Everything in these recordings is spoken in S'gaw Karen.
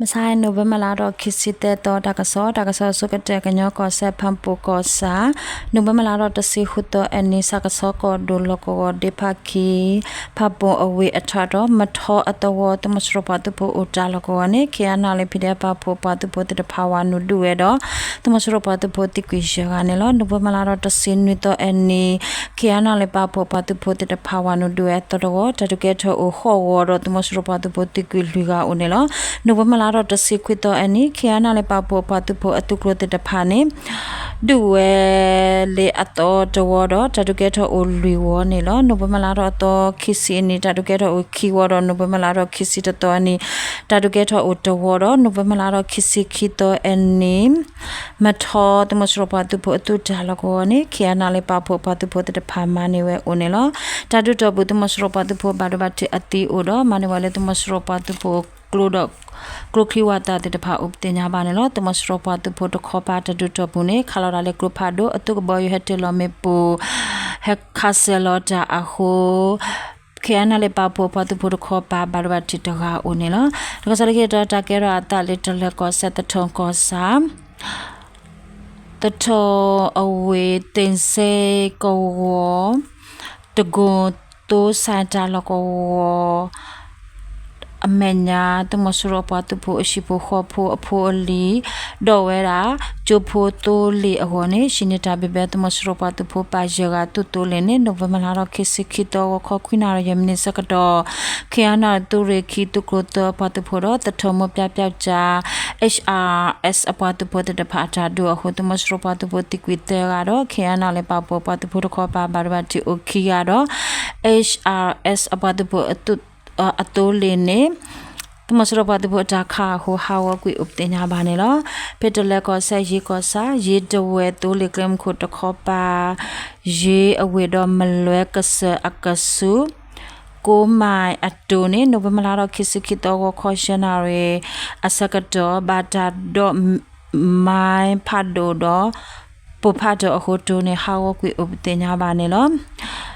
မဆါ နိၣ်ဝ့ဘၢၣ်လါထီၣ်ခံဆံသၢသီ တၢ်ကစီၣ်, တၢ်ကစီၣ်ဆိကတၢၢ် ကညီကီၢ်စဲၣ် ဖၣ်ပူၣ်ကီၢ်ဆၣ်, နိၣ်ဝ့ဘၢၣ်လါထီၣ်တဆံဃုသီအနံၤ ဆၣ်ကဆီကီၢ်ဒိၣ်လီၢ်ကဝီၤဒ့ဖးခံ ဖၣ်ပူၣ်အဝ့ၢ်အထးဒီး မထီအသဝီ သုးမီၤစိရိၤပှၤသုးဖိအိၣ်တၢ်လီၢ်ကဝီၤန့ၣ် ခ့ၣ်အါနၣ်လၢ ဖံးဒဲးပာ်ဖှိၣ်ပှၤသုးဖိသ့ၣ်တဖၣ်ဝးနုာ်ဒုးဝဲဒီး သုးမီၤစိရိၤပှၤသုးဖိသံကွံာ်ယဲၢ်ဂၤန့ၣ်လီၤ. နိၣ်ဝ့ဘၢၣ်လါထီၣ်တဆံနွံသီအနံၤ ခ့ၣ်အါနၣ်လၢပာ်ဖှိၣ်ပှၤသုးဖိသ့ၣ်တဖၣ်ဝးနုာ်ဒုးဝဲအသီတဝီ တၢ်ဒုးကဲထီၣ်အိၣ်ဃိးဝီဒီး သုးမီၤစိရိၤပှၤသုးဖိသံကွံာ်လွံၢ်ဂၤအိၣ်န့ၣ်လီၤ. နိၣ်ဝ့ဘၢၣ်လါထီၣ်တဆံခွံသီအနံၤ ခ့ၣ်အါနၣ်လၢပာ်ဖှိၣ်ပှၤသုးဖိအသုးကျိၤသ့ၣ်တဖၣ်န့ၣ် ဒုးဝဲလၢအသီတဝီဒီး တၢ်ဒုးကဲထီၣ်အိၣ်လွံၢ်ဝီန့ၣ်လီၤ. နိၣ်ဝ့ဘၢၣ်လါထီၣ်အသီခံဆံအနံၤ တၢ်ဒုးကဲထီၣ်အိၣ်ခံဝီဒီး နိၣ်ဝ့ဘၢၣ်လါထီၣ်ခံဆံတသီအနံၤ တၢ်ဒုးကဲထီၣ်အိၣ်တဝီဒီး နိၣ်ဝ့ဘၢၣ်လါထီၣ်ခံဆံခံသီအနံၤ မထီ သုးမီၤစိရိၤပှၤသုးဖိအသုးတၢ်လီၢ်ကဝီၤန့ၣ် ခ့ၣ်အါနၣ်လၢပာ်ဖှိၣ်ပှၤသုးဖိသ့ၣ်တဖၣ်မၤန့ၢ်ဝဲအိၣ်န့ၣ်လီၤ. တၢ်ဒုးတီၢ်ပူၤ သုးမီၤစိရိၤပှၤသုးဖိဘၣ်ဒိဘၣ်ထံးအသံအိၣ်ဒီး မၤန့ၢ်ဝဲလၢသုးမီၤစိရိၤပှၤသုးဖိကျိဒီး ကျိချံဝးသးသ့ၣ်တဖၣ်အိၣ်ပသ့ၣ်ညါဘၣ်န့ၣ်လီၤ. သုးမီၤစိရိၤပှၤသုးဖိတခီပၤတၢ်ဒုးတီၢ်ပူၤန့ၣ် ခးလီၤတၢ်လၢကျိဖးဒိၣ် အသုးကဘီယူၤဟဲတ့ၢ်လီၤမ့ၣ်ပိၢ် ဟဲခးစၢၤလီၤတၢ်အဃိ ခ့ၣ်အါနၣ်လၢပာ်ဖှိၣ်ပှၤသုးဖိတခီပၤ ဘၣ်ဒိဘၣ်ထံးတဂၤအိၣ်န့ၣ်လီၤ. တၢ်ကစီၣ်လၢခံတတီၤ တၢ်ကဲထီၣ်အသးလၢတလၢၤကီၢ်စဲၣ် သထီၣ်ကီၢ်ဆၣ် သထီၣ်အဝ့ၢ် သ့ၣ်စဲကဝီၤ တကိၢ်သိစဲးတၢ်လီၢ်ကဝီၤ အမဲာ်ညါ သုးမီၤစိရိၤပှၤသုးဖိအဟံၣ်ဖိဃီဖိအဖိအလံၤ ဒိးဝဲဒၣ် ကၠိဖိသိလ့ၣ်အဂီၢ်န့ၣ် ဟံးန့ၢ်တၢ်ဘံၣ်ဘဲ သုးမီၤစိရိၤပှၤသုးဖိပာ်ယဲၢ်ဂၤသုးသိလ့ၣ်န့ၣ် နိၣ်ဝ့ဘၢၣ်လါထီၣ်ခံဆံခံသီ ဂီၤခီခွံနၣ်ရံၣ်ယဲၢ်မံးနံးဆၢကတီၢ် ခ့ၣ်အါနၣ်သုးရ့ၣ်ခံ သုးကျိၤသၢအပှၤသုးဖိဒီး သထီၣ်မိၢ်ပၠးပၠးကၠး H R S အပှၤသုးဖိသ့ၣ်တဖၣ်အတၢ်ဒုးအဃိ သုးမီၤစိရိၤပှၤသုးဖိသံကွံာ်သၢဂၤဒီး ခ့ၣ်အါနၣ်လၢပာ်ဖှိၣ်ပှၤသုးဖိတခီပၤ ဘၣ်ဒိဘၣ်ထံးအိၣ်ခံဂၤဒီး H R S အပှၤသုးဖိအသိလ့ၣ်န့ၣ် သုးမီၤစိရိၤပှၤသုးဖိအတၢ်ခးအဃိ ဟးဂီၤကွံာ်အိၣ်ပသ့ၣ်ညါဘၣ်န့ၣ်လီၤ. ဖဲတလၢၤကီၢ်စဲၣ် ယ့ကီၢ်ဆၣ် ယ့တဝဲၢ်သိလ့ၣ်ကျဲမုၢ်ခိၣ်တခီပၤ ယ့အဝ့ၢ်ဒီးမလွဲကစၢၢ်အကဆူး ကိးမံၣ်အတိၢ်န့ၣ် နိၣ်ဝ့ဘၢၣ်လါထီၣ်ခံဆံခံသီ ဂီၤခီယဲၢ်နၣ်ရံၣ်အဆၢကတီၢ် ဘၣ်တၢ်ဒီးမံၣ်ဖးဒိၣ်ဒီး ပိၢ်ဖးထီၣ်အဃိ တိၢ်န့ၣ်ဟးဂီၤကွံာ်အိၣ်ပသ့ၣ်ညါဘၣ်န့ၣ်လီၤ.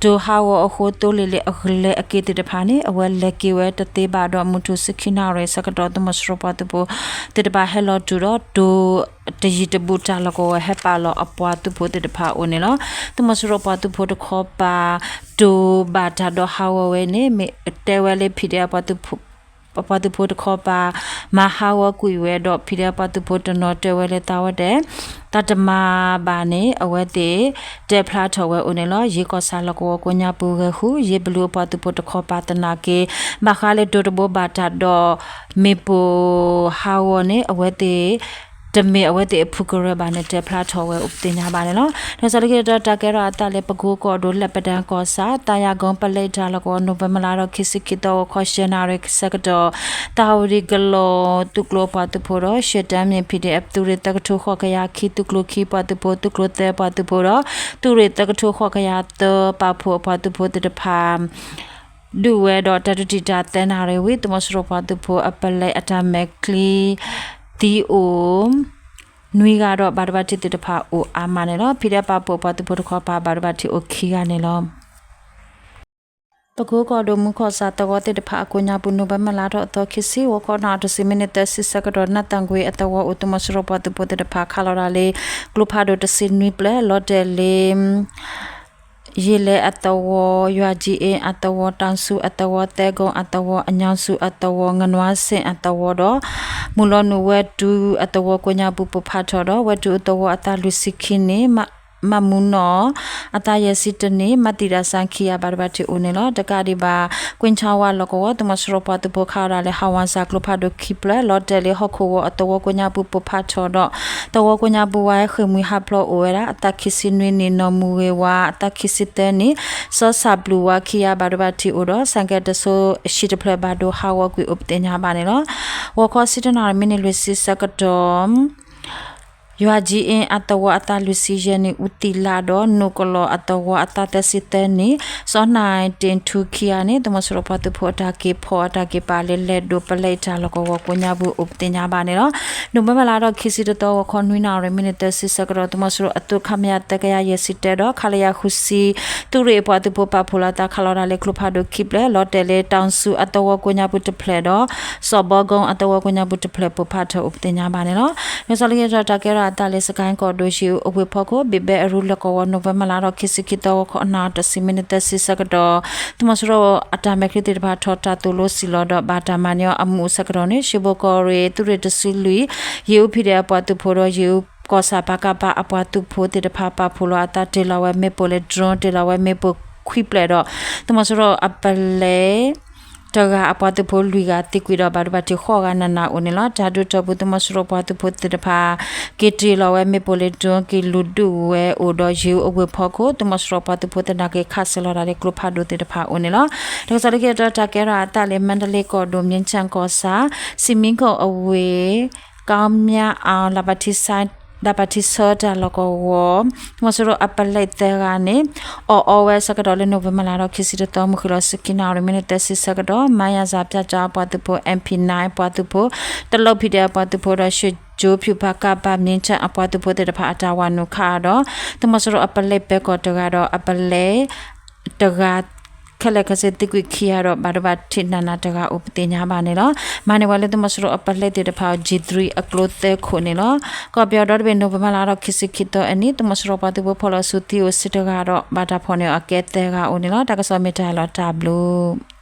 တိၢ်ဟးဂီၤအဃိ သိလ့ၣ်လၢအကလဲၤအက့ၤသ့ၣ်တဖၣ်န့ၣ် အဝဲလဲၤက့ၤဝဲတသ့ဘၣ်ဒီး မုၢ်ထူၣ်ဆံခံနၣ်ရံၣ်ဆၢကတီၢ် သုးမီၤစိရိၤပှၤသုးဖိသ့ၣ်တဖၣ်ဟဲလီၤတုၤဒီး တိၢ်တယံၤတဘူးတၢ်လီၢ်ကဝီၤဟဲပာ်လီၤအပှၤသုးဖိသ့ၣ်တဖၣ်အိၣ်န့ၣ်လီၤ. သုးမီၤစိရိၤပှၤသုးဖိတခီပၤ တိၢ်ဘၣ်တၢ်ဒီးဟးဂီၤဝဲန့ၣ် မ့ၢ်တဲဝဲလၢ ဖံးဒဲး ပှၤသုးဖိတခီပၤ မၤဟးဂီၤကွံာ်ဝဲဒီး ဖံးဒဲး ပှၤသုးဖိတနီၤတဲဝဲလၢ သးဝဲဒဲး တၢ်တမၤဘၣ်န့ၣ် အဝဲသ့ၣ်တဲဖျါထီၣ်ဝဲအိၣ်န့ၣ်လီၤ. ယ့ကီၢ်ဆၣ်လီၢ်ကဝီၤကိးညါပူၤ ဂဲၤဃု ယ့ဘလူးအပှၤသုးဖိတခီပၤသနာ်က့ ဘၣ်ဃးလၢတိၢ်တဘိဘၣ်တၢ်ဒီး မ့ၣ်ပိၢ်ဟးဂီၤန့ၣ် အဝဲသ့ၣ် တမ့ၢ်အဝဲသ့ၣ်အဖုကရၢဘၣ်န့ၣ် တဲဖျါထီၣ်ဝဲအိၣ်ပသ့ၣ်ညါဘၣ်န့ၣ်လီၤ. တၢ်ကစီၣ်လၢခံတတီၤ တၢ်ကဲထီၣ်အသးလၢ ပကိကီၢ်ဒိၣ် လၢပဒၢၣ်ကီၢ်ဆၣ် သးယၤကိၣ်ပလဲတၢ်လီၢ်ကဝီၤ နိၣ်ဝ့ဘၢၣ်လါထီၣ်ခံဆံခံသီ ဂီၤခီယဲၢ်နၣ်ရံၣ်ဆၢကတီၢ် သးဝံၤကလီၤသုးကျိၤပှၤသုးဖိဒီး ရှဲတၢ်မ့ၣ် ဖံးဒဲး သုးရ့ၣ်သၢကထိဃိးကယၤခံ သုးကျိၤခံပှၤသုးဖိ သုးကျိၤသၢပှၤသုးဖိဒီး သုးရ့ၣ်သၢကထိဃိးကယၤသၢ ပာ်ဖှိၣ်အပှၤသုးဖိသ့ၣ်တဖၣ် ဒုးဝဲဒီးတၢ်ဒုးတံာ်တာ်သၢနၣ်ရံၣ်ဝံၤ သုးမီၤစိရိၤပှၤသုးဖိအပလဲအတၢ်မဲာ်ချံ သံအိၣ် နွံဂၤဒီး ဘၣ်ဒိဘၣ်ထံးသ့ၣ်တဖၣ်အိၣ်အါမးန့ၣ်လီၤ. ဖံးဒဲး ပာ်ဖှိၣ်ပှၤသုးဖိတခီပၤ ဘၣ်ဒိဘၣ်ထံးအိၣ်ခံဂၤန့ၣ်လီၤ. ပကိကီၢ်ဒိၣ် မူၤကီၢ်ဆၣ်သဝီသ့ၣ်တဖၣ်အကိးညါပူၤ နိၣ်ဝ့ဘၢၣ်လါထီၣ်အသီခံဆံ ဂီၤခီနၣ်ရံၣ်တဆံမံးနံးသၢဆံဆၢကတီၢ် နးသၣ်ကွ့အသဝီအိၣ် သုးမီၤစိရိၤပှၤသုးဖိသ့ၣ်တဖၣ် ခးလီၤတၢ်လၢ ကျိဖးဒိၣ်တဆံနွံပျဲၢ် လီၤတဲာ်လၢ ယ့လဲအသဝီ, ယွၤကၠံအ့အသဝီ, တၢ်စူၤအသဝီ, သဲကိအသဝီ, အညၣ်စူၤအသဝီ, ငနွါစ့ၣ်အသဝီဒီး မုၢ်လီၤနုာ်ဝဲတုၤအသဝီကိးညါပူၤ ပိၢ်ဖးထီၣ်ဒီး ဝဲတုၤအသဝီအသးလွံၢ်ဆံခံနံၣ်, မးမူနီၣ်အသးယဲၢ်ဆံတနံၣ်, မးသံဒၣ်စၢ်ခံဂၤ ဘၣ်ဒိဘၣ်ထံးအိၣ်န့ၣ်လီၤ. တကးဒံးဘၣ် ကွ့ၢ်ဆၣ်ဝါလီၢ်ကဝီၤ သုးမီၤစိရိၤပှၤသုးဖိခးလီၤတၢ်လၢ ဟးဝဲစၢ်ကျိဖးဒိၣ်ခံပျဲၢ် လီၤတဲာ်လၢဟီၣ်ခိၣ်ဂီၤအသဝီကိးညါပူၤ ပိၢ်ဖးထီၣ်ဒီး သဝီကိးညါပူၤဝဲဃ့ၢ်မှံဟးဖျိးအိၣ်ဝဲဒၣ် အသးခံဆံနွံနံၣ် နီၢ်မူဂ့ၤဝါ အသးခံဆံသၢနံၣ် စီၤစၣ်ဘျုးဝါခံဂၤ ဘၣ်ဒိဘၣ်ထံးအိၣ်ဒီး စၣ်ကဲတဆိ ဟံၣ်တဖျၢၣ်ဘၣ်ဒိဟးဂီၤကွံာ်အိၣ်ပသ့ၣ်ညါဘၣ်န့ၣ်လီၤ. ဂီၤခီဆံတနၣ်ရံၣ်မံးနံးလွံၢ်ဆံဆၢကတီၢ် ယွၤကၠံအ့အသဝီအသးလွံၢ်ဆံယဲၢ်နံၣ် အူသံလါဒီး နိၣ်ကလီၤအသဝီအသးသၢဆံသၢနံၣ် စီၤနၢ်တ့ၣ်ထူခံဂၤန့ၣ် သုးမီၤစိရိၤပှၤသုးဖိအတၢ်က့ၤဖီၣ် အတၢ်က့ၤပာ်လၢလဲၤဒိးပလဲအတၢ်လီၢ်ကဝီၤကိးညါပူၤအိၣ်ပသ့ၣ်ညါဘၣ်န့ၣ်လီၤ. နိၣ်ဝ့ဘၢၣ်လါဒီးခံဆံတသီ ဂီၤခီနွံနၣ်ရံၣ် မံးနံးသၢဆံဆၢကတီၢ် သုးမီၤစိရိၤအသုး ခမရ သၢကယၤယဲၢ်ဆံတၢဒီး ခလရ ဃုဆံ သုးရ့ၣ်အပှၤသုးဖိပာ်ဖှိၣ်လီၤအသးခးလီၤတၢ်လၢကျိဖးဒိၣ်ခံဖျၢၣ် လီၤတဲာ်လၢ တၢ်စူၤအသဝီကိးညါပူၤတဖျၢၣ်ဒီး စီၤဘီကုန်းအသဝီကိးညါပူၤတဖျၢၣ် ပိၢ်ဖးထီၣ်အိၣ်ပသ့ၣ်ညါဘၣ်န့ၣ်လီၤ. လၢစီၤလ့ကဲထီၣ်တၢ်ကဲထီၣ်အသးလၢ စကဲၣ်ကီၢ်ဒိၣ် ယ့ၣ်အူအဝ့ၢ်ဖီခိၣ် ဘံၣ်ဘဲအရူလၢကဝီၤ နိၣ်ဝ့ဘၢၣ်လါဒီးခံဆံခံသီ ဂီၤခီနၣ်ရံၣ်တဆံ မံးနံးသၢဆံဆၢကတီၢ် သုးမီၤစိရိၤအတၢ်မဲာ်ချံသ့ၣ်တဖၣ် ထီၣ်တၢ်သိၣ်လိစံၣ်လီၤဒီး ဘၣ်တၢ်မၤန့ၢ်အီၤအမူးအဆၢကတီၢ်န့ၣ် ရှ့ဘိၣ်ကီၢ်ရ့ၣ် သုးရ့ၣ်တဆံလွံၢ် ယ့ၣ်အူ ဖံဒဲး အပှၤသုးဖိဒီး ယ့ၣ်အူကီၢ်ဆၣ် ပကဖ အပှၤသုးဖိသ့ၣ်တဖၣ် ပာ်ဖှိၣ်လီၤအသးတ့ၢ်လီၤဝဲမ့ၣ်ပိၢ်လၢ drone တ့ၢ်လီၤဝဲမ့ၣ်ပိၢ်ခွံဖျၢၣ်ဒီး သုးမီၤစိရိၤအပလဲ တဂၤ အပှၤသုးဖိလွံၢ်ဂၤသံကွံာ်ဒီး ဘၣ်ဒိဘၣ်ထံးဃိးဂၤနးနးအိၣ်န့ၣ်လီၤ. တၢ်ဒုးတီၢ်ပူၤ သုးမီၤစိရိၤပှၤသုးဖိသ့ၣ်တဖၣ် က့ၤတ့ၢ်လီၤဝဲမ့ၣ်ပိၢ်လၢ drone က့ၤလူၤဒုးဝဲအိၣ်ဒီး ယ့ၣ်အူအဝ့ၢ်ဖီခိၣ် သုးမီၤစိရိၤပှၤသုးဖိသနာ်က့ ခးစၢၤလီၤတၢ်လၢကျိဖးဒိၣ်သ့ၣ်တဖၣ်အိၣ်န့ၣ်လီၤ. တၢ်ကစီၣ်လၢခံတတီၤ တၢ်ကဲထီၣ်အသးလၢ မါတလ့ကီၢ်ဒိၣ် မြင်းခြံကီၢ်ဆၣ် စံၣ်မံခိၣ်အဝ့ၢ် ကီမၠၣ်အီၣ် လၢပထံဆၢတၢ်လီၢ်ကဝီၤ သုးမီၤစိရိၤအပလဲသၢဂၤန့ၣ် အီၣ်အီဝဲအဆၢကတီၢ်လၢ နိၣ်ဝ့ဘၢၣ်လါဒီးခံဆံတသီ မုၢ်ဃ့ၢ်လီၤ ဆံခံနၣ်ရံၣ် မံးနံးသၢဆံဆၢကတီၢ် မါယၤစၢ်ပၠၣ်ကၠီအပှၤသုးဖိ MP nine အပှၤသုးဖိ တလိၣ်ဖံဒဲးအပှၤသုးဖိဒီး ရွှေကျိုးဖြူ ပကဖ မြင်းခြံအပှၤသုးဖိသ့ၣ်တဖၣ်အတၢ်ဝၤနုာ်ခးဒီး သုးမီၤစိရိၤအပလဲပၢၤကီၢ်တဂၤဒီး အပလဲ တဂၤ ခဲလၢာ်ခဲဆ့သံကွံာ်ခံဂၤဒီး ဘၣ်ဒိဘၣ်ထံးနးနးတဂၤအိၣ်ပသ့ၣ်ညါဘၣ်န့ၣ်လီၤ. မၤန့ၢ်ဝဲလၢသုးမီၤစိရိၤအပလဲသ့ၣ်တဖၣ်အီၤ G three အကျိသၢခိၣ်န့ၣ်လီၤ. ကီၢ်ပယီၤဒီတဘ့ၣ် နိၣ်ဝ့ဘၢၣ်လါဒီးခံဆံခံသီအနံၤ သုးမီၤစိရိၤပှၤသုးဖိဖီၣ်လီၤဆူသံအိၣ်စ့တဂၤဒီး ဘၣ်တၢ်ဖီၣ်န့ၢ်အီၤအကဲသၢဂၤအိၣ်န့ၣ်လီၤ. တၢ်ကစီၣ်မ့ၢ်တၢ်လီၤတၢ်ဘျုး